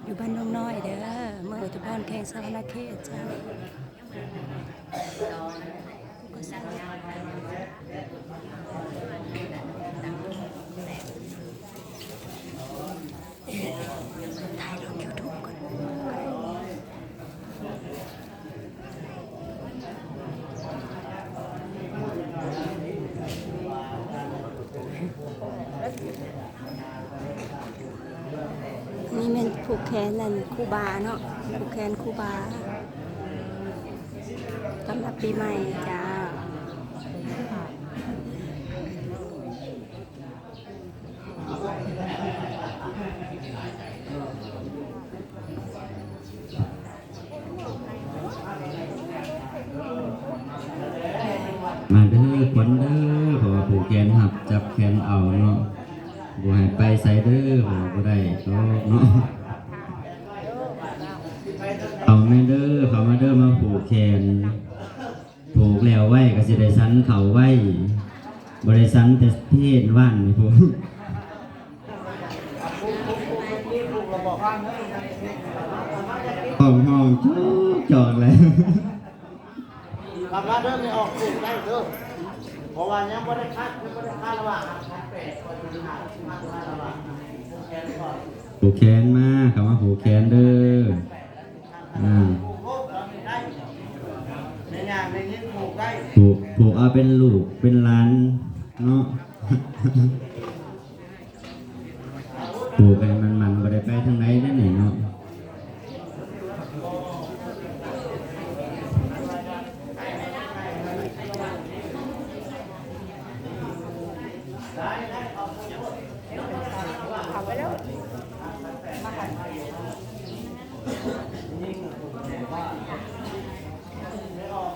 ຢູ່ບ້ານໜອງນ້ອຍເດີ ເມືອງອຸທຸມພອນ ແຂວງສະຫວັນນະເຂດເຈົ້າ. ນີ້ແມ່ນຜູກແຂນອັນຄູບາເນາະ ຜູກແຂນຄູບາ ຕ້ອນຮັບປີໃໝ່ຈ້າ. ມາເດີຂວັນເດີ ເພາະວ່າຜູກແຂນຮັບ ຈັບແຂນເອົາເນາະ ບໍ່ໃຫ້ໄປໃສເດີ ເພາະວ່າບໍ່ໄດ້ດອກເນາະ. ເຂົ້າມາເດີ ເຂົ້າມາເດີ ມາຜູກແຂນ. ຜູກແລ້ວໄວ້ກໍຊິໄດ້ສັນເຂົ້າໄວ້ ບໍ່ໄດ້ສັນແຕ່ເພນວານນີ້ພຸ້ນ. ຮ້ອງຮ້ອງຈອກຈອກແລ້ວ ກັບມາເດີ ໄປອອກຜູກໄດ້ເດີ ເພາະວ່າຍັງບໍ່ໄດ້ຄັດ ຍັງບໍ່ໄດ້ຄາດວ່າ ຜູກແຂນມາ ເຂົ້າມາຜູກແຂນເດີ. ອ່າ ຜູກ ຜູກເອົາເປັນລູກເປັນຫຼານເນາະ ຜູກໃຫ້ມັນໆ ບໍ່ໄດ້ໄປທາງໃດເດ້ນີ້ເນາະ. ເຂົ້າໄປແລ້ວ ມາ ມາ ມາ.